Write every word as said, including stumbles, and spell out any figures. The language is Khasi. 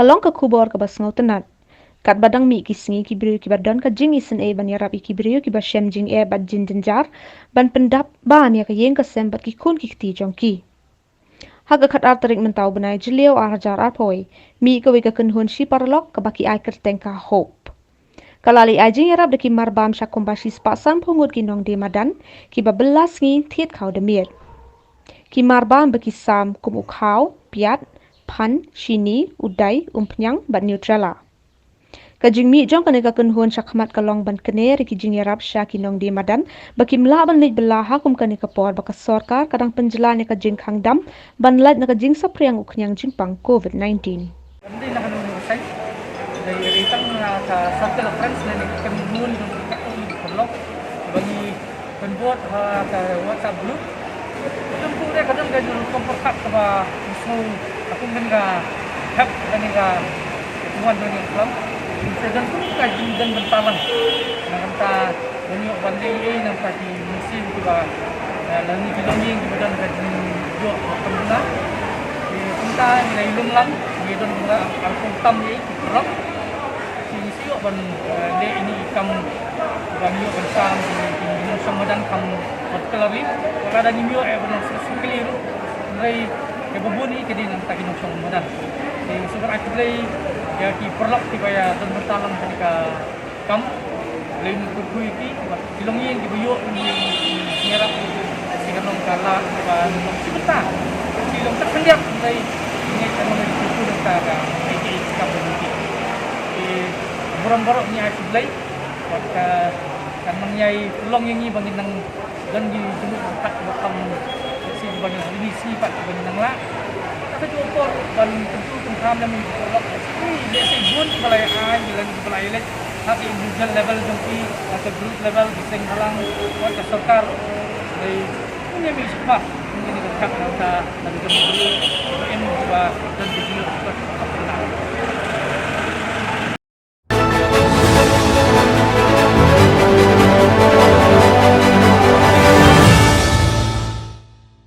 Long ka khubor kaba sngewtynnat. Katba dang mih ki sngi, ki briew kiba don ka jingisynei ban ïarap ïa ki briew kiba shem jingeh bad jin jynjar ban pyndap ban ïa ka ïing ka sem bad ki khun ki kti jong ki. Ha ka khatar tarik mynta u bnai Jylliew ar hajar arphew, mih kawei ka kynhun shi paralok kaba ki ai kyrteng ka Hope. Ka la leit ai jingïarap da ki marbam sha kumba shi spah sanphew ngut ki nongdie madan kiba bylla sngi thied khaw da miet. Ki marbam ba ki sam kum u khaw, piat, phan, shini, u dai, umphniang bad Nutella. Ka jingmih jong kane ka kynhun shakhmat ka long ban kner ïa ki jingïarap sha ki nongdie madan ba kim lah ban leit bylla ha kum kane ka por ba ka sorkar ka dang pynjlan ïa ka jingkhang dam ban lait na ka jingsaphriang u khñiang jingpang covid nineteen. Dei na ka nong seng, dei ri tang na ka circle of friends ne ne ka kynhun jong ka kynhun paralok ba ngi pynbud ha ka WhatsApp group. Ka don ku dei ka don ka jingpyrkhat kaba sngew aku men ka hep ka ni ka tuan ka ni ka klam. Ka don ku ka jingdon bynta lang. Na ka bynta ban ïoh ban leh ei na ka bynta ki mynsiem kiba, eh, lane ki longïing kiba don ka jingïoh ka bynta. Ki bynta ngi la ïalum lang, ngi don ka ar kum tam ei ki paralok. Ki ngi shu ïoh ban, eh, leh ïa ini i kam ban ïoh ban sam ïa ki nongshong madan kam particularly. Lada ngim ïoh eh ban specifically ruh. Hynrei kaba bun hi ka dei na ka bynta ki nongshong madan. Te shu ban ai khublei ïa ki paralok kiba ïa don bynta lang ha kane ka kam. Lei ngi kyrkhu ïa ki bad ki longïing kiba ïoh ngi ïarap. Shi ka nong ka la kiba nong shi bynta. Shi long tak khyndiat hynrei ngi ka nong kyrkhu bynta ka ai ki kam ba ngi ki. Te burom baroh ngi ai khublei. Bad ka kan nang ïai pynlong ïa ngi ba ngin nang don ki jingmut ba kat ba kham, si ba ngin, ini si pat ba ngin nang lah. Ka ka jong por ban kyntu kyntham lem ngi pynlong. Lehse bun ki ba la ïa ai, ki la, ki ba la ïa leit ha ka individual level jong ki, ha ka group level, ki seng bhalang, wat ka sorkar. Dei ngi mi shuwa ngi ni ka kat na ka na ka jong ki ba em ba don ki jingmut ba